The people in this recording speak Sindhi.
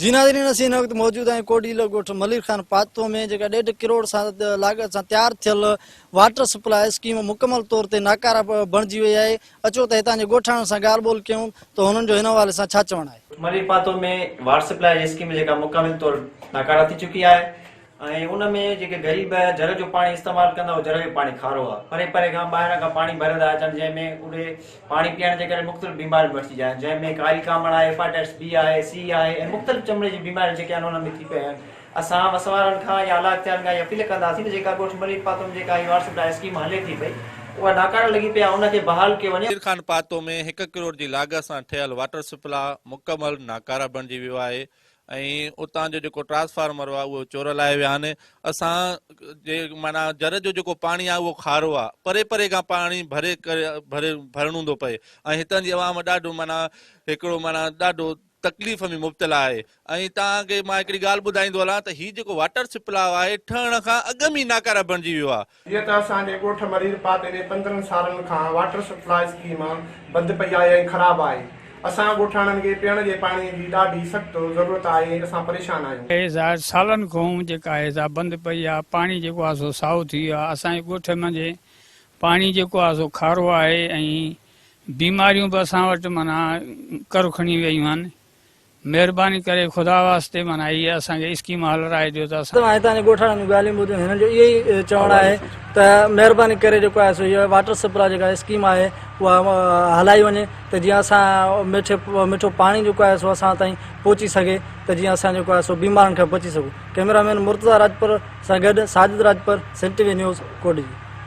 جي ناظرين اسين هن وقت موجود آهيون ڪوڏيلو ڳوٺ ملير خان پاتو ۾ جيڪا ڏيڍ ڪروڙ سان لاڳت سان تيار ٿيل واٽر سپلاء اسڪيم مڪمل طور تي ناڪاره بڻجي وئي آهي اچو ته هتان جي ڳوٺاڻن سان ڳالهه ٻولهه ڪيون ته هنن جو هن حوالي سان ڇا چوڻ آهي. ملير پاتو ۾ واٽر سپلاء جي اسڪيم جيڪا مڪمل طور ناڪاره ٿي چڪي آهي ۽ ان ۾ جيڪي غريب جر جو پاڻي استعمال ڪندا اهو جر جو پاڻي کارو آهي پري پري کان ٻاهران کان پاڻي ڀرندا اچن جنهن ۾ اهي پاڻي پيئڻ جي ڪري مختلف بيماريون وٺجي جائن جنهن ۾ ڪاري ڪامڻ آهي هيپاٽائٽس بي آهي سي آهي ۽ مختلف چمڙي جون بيماريون جيڪي آهن ان ۾ ٿي پيون آهن اسان وس وارن کان يا اعليٰ اختيارين کان اها اپيل ڪنداسين ته جيڪا ڳوٺ ملير پاتو ۾ جيڪا هي واٽر سپلاء اسڪيم هلي ٿي پئي اها ناڪاره لڳي پئي آهي ان کي بحال ڪيو وڃي. ملير خان پاتو ۾ هڪ ڪروڙ جي لاڳت سان ٺهيل واٽر سپلاء مڪمل ناڪاره بڻجي ويو آهي ۽ اتان جو جيڪو ٽرانسفارمر آهي اهو چور لاهي ويا آهن اسان جي معنيٰ جر جو جيڪو پاڻي آهي اهو کارو آهي پري پري کان پاڻي ڀري ڪري ڀري ڀرڻو ٿو پئي ۽ هتان جي عوام ڏاڍو معنيٰ هڪڙو معنيٰ ڏاڍو تڪليف ۾ مبتلا آهي ۽ توهان کي مان هڪڙي ڳالهه ٻڌائيندو هلان ته هي جيڪو واٽر سپلاء آهي ٺهڻ کان اڳ ۾ ناڪاره بڻجي ويو آهي. جيئن ته اسان جي ڳوٺ مرير پاتي ۾ 15 سالن کان واٽر سپلاء اسڪيم بند پئي آهي ۽ خراب آهي. اسان ڳوٺاڻن کي پيئڻ جي پاڻي جي ڏاڍي سخت ضرورت آهي ۽ اسان پريشان آهيون. اهي ظاهر سالن کان جيڪا آهي سا بند پئي آهي پاڻي جيڪو آهي سو سائو ٿي ويو آهي اسان جي ڳوٺ منجهه پاڻي جيڪو آهي سو کارو آهي ۽ بيماريون به اسان وٽ معنيٰ ڪر کڻي ويون آهن مهرباني ڪري خدا واسطي معنيٰ هيء اسان کي اسڪيم هلرائي ڏيو ته اسان. توهان هتان جي ڳوٺاڻن جون ڳالهيون ٻڌيون هنن جو اهو ئي چوڻ آهي ته مهرباني ڪري جيڪو آهي سو هيء واٽر سپلاء جيڪا اسڪيم آهي اها هلائي وڃي ته جيئن اسان مٺي مٺو پاڻي جيڪو آهي سو اسان تائين پهچي سگهي ته جيئن اسان جيڪو آهي سو بيمارن کان بچي سگهون ڪئميرا مين مرتضيٰ راڄپر سان گڏ Sajid Rajpar Sindh T V news Kotdiji.